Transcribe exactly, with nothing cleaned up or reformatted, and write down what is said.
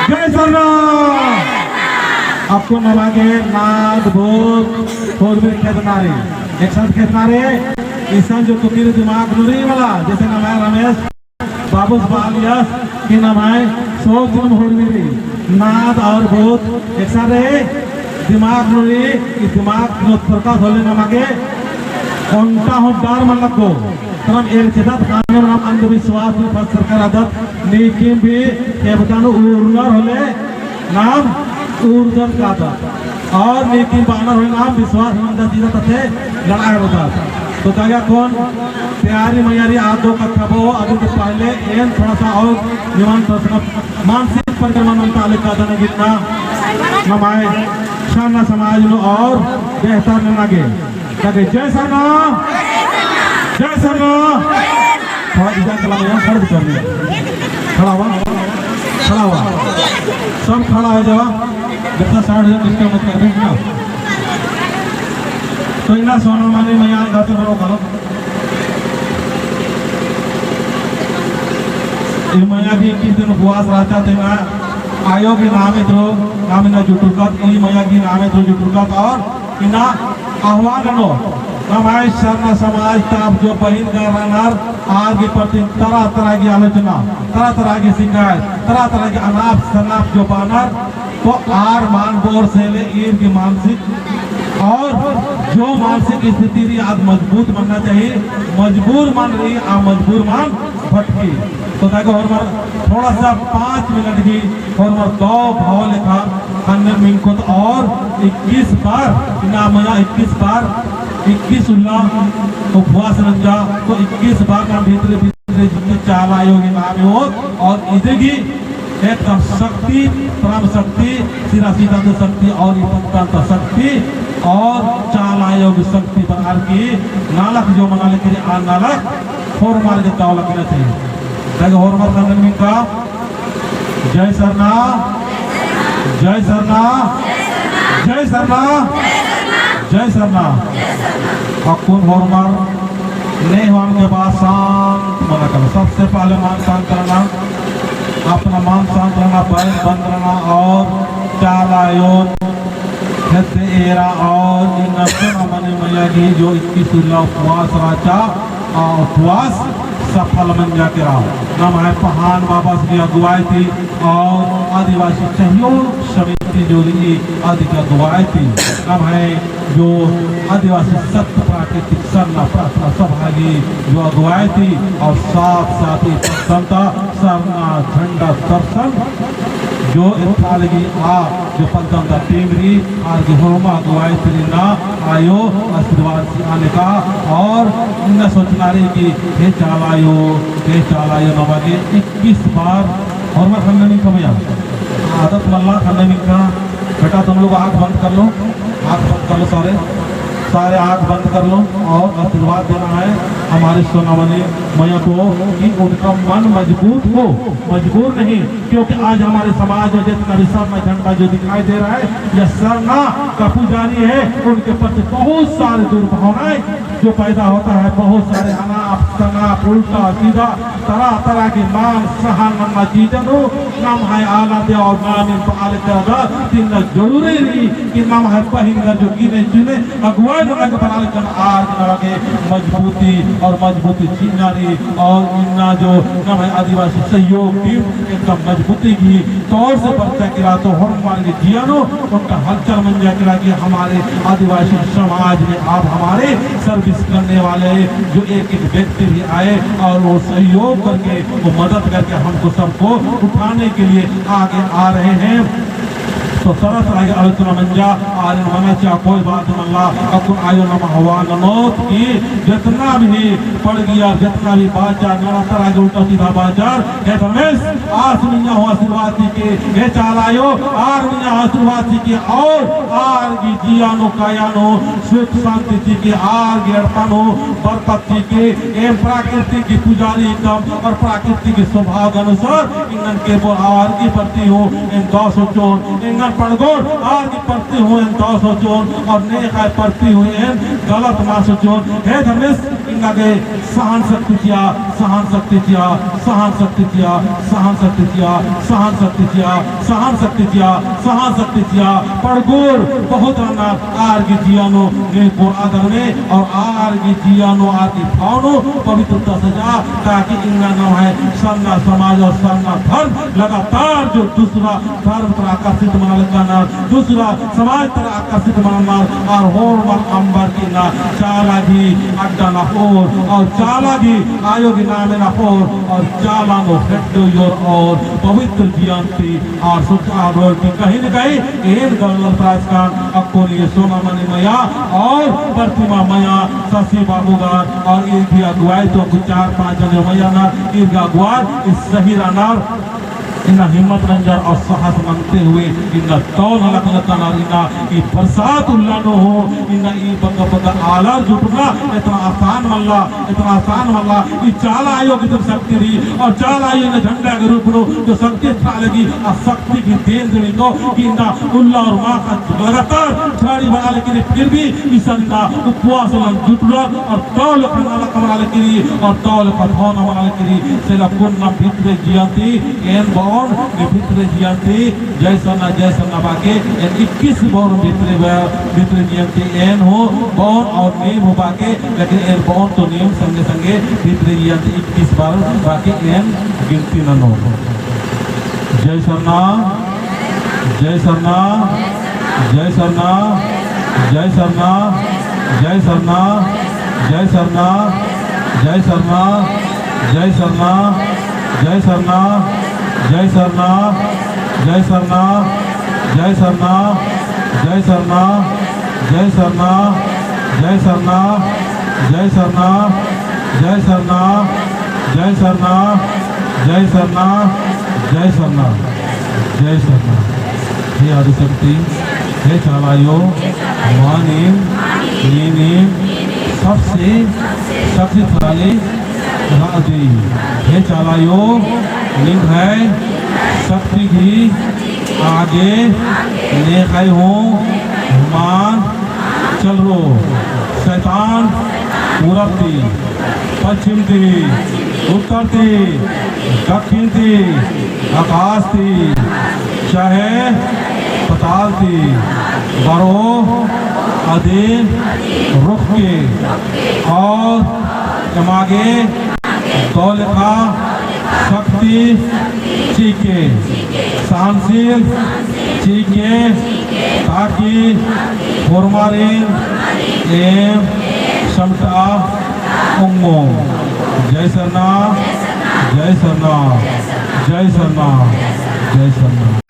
जय सरना। अक्कुन नमा गे नाद भूत होरमी खेदना रई, एक साथ खेदना रई। इसन जो तुतिर दिमाग नू रई मला, जैसे नम्है रमेश बाबूस बआलियस कि नम्है सोच नू होरमी रई, नाद और भूत एक साथ रई। दिमाग नू रई, ई दिमाग नू थरका होले नमा गे ओन्टा हूँ डर मल लग्गो। तरम एरचदत कानून नाम अंधविश्वास नू फंस सरकार आदत, नीकिम भी खेबदन उर्नर होले नाम उर्दन कादत। और नीकिम बअनर होले नाम विश्वास नंदा चीजा तथे लड़ाई होता। तो दगा कौन तैयारी मयारी आदो कत्था बो, अदु के पहले एन थोड़ा सा और निमन प्रश्न मानसिक परिक्रमण नंता आले कादन गिरना नम्है सरना समाज नू और बेहतर नना गे। ताकि जय सरना, जय सरना। थोड़ा इधर कला में खड़ा कर दे। खड़ा हुआ, खड़ा हुआ। सब खड़ा हो जावा। जितना साठ हजार disturb मत कर देना। तो इन्ना सोना मानी मैया गाते बरो करो। ई मया गही इक्कीस दिन उपवास रहचा, तेंगा आयो गही नामे तो नाम इन्ना जुटुरकत, ई मया गही नामे तो जुटुरकत और इन्ना आह्वान ननो, नम्है सरना समाज ता जो बहिन गा रअनर, आर गही प्रति तरह तरह गही आलोचना, तरह तरह गही शिकायत, तरह तरह गही अनाप शनाप जो बअनर, तो आर मल बओर से ले ईर गही मानसिक और जो मानसिक स्थिति रई आद मजबूत मनना चाहिए। मजबूर मल रई आ मजबूर मल भटकी। तो ताकि होरमर थोड़ा सा पाँच मिनट गही होरमर दव भाव लेखा ख़न्नन मिंख़ोत और इक्कीस बार इन्ना मया इक्कीस बार इक्कीस उल्ला उपवास नंजा तो इक्कीस बार नाम भीतरे भीतरे जितने चाला आयो गही नामे होत और इदे गही एकदम शक्ति, परम शक्ति, सिरा सीता ता शक्ति और ई पत्तन ता शक्ति और चाला आयो गही शक्ति बअनर की नालख जो मना लेकिन आ नालख होरमर गे दव लगना चाहिए। ताकि होरमर ख़न्नन मिंख़ा जय सरना, जय सरना, जय सरना, जय सरना। अक्कुन होरमर ने होन के बाद शांत मना करना। सबसे पहले मन शांत रहना, अपना मन शांत रहना, बैल बंद रहना और चाला आयो खेद्दे एरा और इन्ना सोना मानी मया गही जो इक्कीस उल्ला उपवास रहचा, आ उपवास सफल मंजा केरा। नम्है पहान बाबस गही अगुवाई ती और आदिवासी सहयोग समिति जो रई अदी गही अगुवाई ती नम्है जो आदिवासी सत प्राकृतिक सरना प्रार्थना सभा गही जो अगुवाई ती और साथ साथ ही पद्दन ता सरना झंडा दर्शन जो एथरा लगी आ जो पद्दन ता team रई आर गही होरमा अगुवाई ती इन्ना आयो आशीर्वाद चिआ नेका और इन्ना सोचना रई कि हे चाला आयो, हे चाला आयो नमा गे इक्कीस बार होरमर ख़न्नन मिंख़ा मया। आदत मल्ला ख़न्नन मिंख़ा। बेटा तुम लोग आँख बंद कर लो, आँख बंद कर लो सारे, सारे आँख बंद कर लो और आशीर्वाद देना है हमारे सोना मानी मया को कि उनका मन मजबूत हो, मजबूर नहीं, क्योंकि आज हमारे समाज में जितना भी सरना झंडा जो दिखाई दे रहा है, यह सरना का पुजारी है, उनके प्रति बहुत सारे दुर्भावनाएं जो पैदा होता है, बहुत सारे अनाप शनाप उल्टा सीधा तरह तरह की मान सहन नन्ना चीजन हो, नम्है आला दे और नामिन पाले करदा, तिन्ना जरूरी रई कि नम्है बहिन गर जो गिने चुने अगुवाई नना के बना लेकिन आर नना के मजबूती और मजबूती चिअना रई और इन्ना जो नम्है आदिवासी सहयोग team एकदम मजबूती गही तौर से बरचा केरा तो होरमर गे जिया नू ओन्टा हलचल मंजा केरा कि हमारे आदिवासी समाज में अब हमारे service करने वाले जो एक एक व्यक्ति भी आए और वो सहयोग करके, वो मदद करके हमको सबको उठाने के लिए आगे आ रहे हैं। तो तरह तरह की आलोचना मंजा, आर मना चिआ कोई बात मल्ला, अक्कुन आयो नम आह्वान ननोत कि जितना भी पड़गिया, जितना भी बाजार, नाना तरह के उल्टा सीधा बाजार, हे धर्मेस, आस मइय्याँ हूँ आशीर्वाद चिके, हे चाला आयो, आर मइय्याँ आशीर्वाद चिके, और आर गही जिया नू, काया नू सुख शांति चिके, आर गही एड़पा नू बरकत चिके, एम प्राकृतिक गही पुजारी एकदम और प्राकृतिक गही स्वभाव के अनुसार एंगन केरबोर आर गही प्रति हूँ एन दव सोचोन, एंगन पड़गोर आर गही प्रति हूँ एन दव सोचोन, और नेख़य प्रति हूँ एन गलत मल सोचोन। हे धर्मेस, लगे, सहन शक्ति चिआ, सहन शक्ति चिआ, सहन शक्ति चिआ, सहन शक्ति चिआ, सहन शक्ति चिआ, सहन शक्ति चिआ, सहन शक्ति चिआ। पड़गोर बहुत रअनर, आर गही जिया नू नीम कोरआ दरमे और आर गही जिया नू, आर गही भाव नू पवित्रता सजा, ताकि इन्ना नम्है सरना समाज और सरना धर्म लगातार जो दूसरा धर्म तरा आकर्षित मना लगनर, दूसरा समाज तरा आकर्षित मननर, और होरमर अम्बरकी इन्ना चाला गही अड्डा नखोर, और चाला गही आयो गही नामे नखोर, और चाला नू हेड्डो योर और पवित्र जिया ती और सोचा रओर कि कहीं न कहीं एन गलत प्राइस खान अक्कुन ये सोनामणि मया और प्रतिमा मया शशि बाबू गर और इनकी अगुवाई तो कुछ चार पाँच जने मया ना, इनका अगुवार इस सही रअनर। इन्ना हिम्मत नंजर और साहस नंजते हुए इन्ना तौल हलक नतनर इन्ना ई बरसात उल्ला नू हूँ, इन्ना ई बग्गे बग्गे आलर जुटना इतना आसान मल्ला, इतना आसान मल्ला। ई चाला आयो की शक्ति रई और चाला आयो इन्ना झंडा के रूप नू जो शक्ति था लगी, आ शक्ति की देन देनी तो कि इन्ना उल्ला और माखा लगातार झाड़ी बना लेकिन फिर भी इसन इन्ना उपवास लन जुटलर और तौल कमरा कमरा लेकिन और तौल का भावना बना लेकिन से ला पुन्ना भितरे जिया ती एन बओन, नी भितरे जिया ती जय सरना, जय सरना बाके, एन इक्कीस बओन भितरे बा-, भितरे जिया ती एन हूँ बओन और नीम हूँ बाके, लेकिन एन बओन तो नीम संगे संगे भितरे जिया ती इक्कीस बार बाके एन गिनती ननोन। जय सरना, जय सरना, जय सरना, जय सरना, जय सरना, जय सरना, जय सरना, जय सरना, जय सरना, जय सरना, जय सरना, जय सरना, जय सरना, जय सरना, जय सरना, जय सरना, जय सरना, जय सरना, जय सरना। जय सरना। हे आदिशक्ति, हे चाला आयो, मानिम, नीनिम, सबसे शक्तिशाली रअदी। हे चाला आयो, निंग्है शक्ति गही आगे नेख़य हूँ मान चलरो। शैतान पूरब ती, पश्चिम ती, उत्तर ती, दक्षिण ती, आकाश ती, चाहे पताल ती, बरओ अदिन रोकके और एमागे दव लेखा शक्ति चिके, सहनशील चिके, ताकि होरमारिन एम समटा ओंगोम। जय सरना, जय सरना, जय सरना, जय सरना।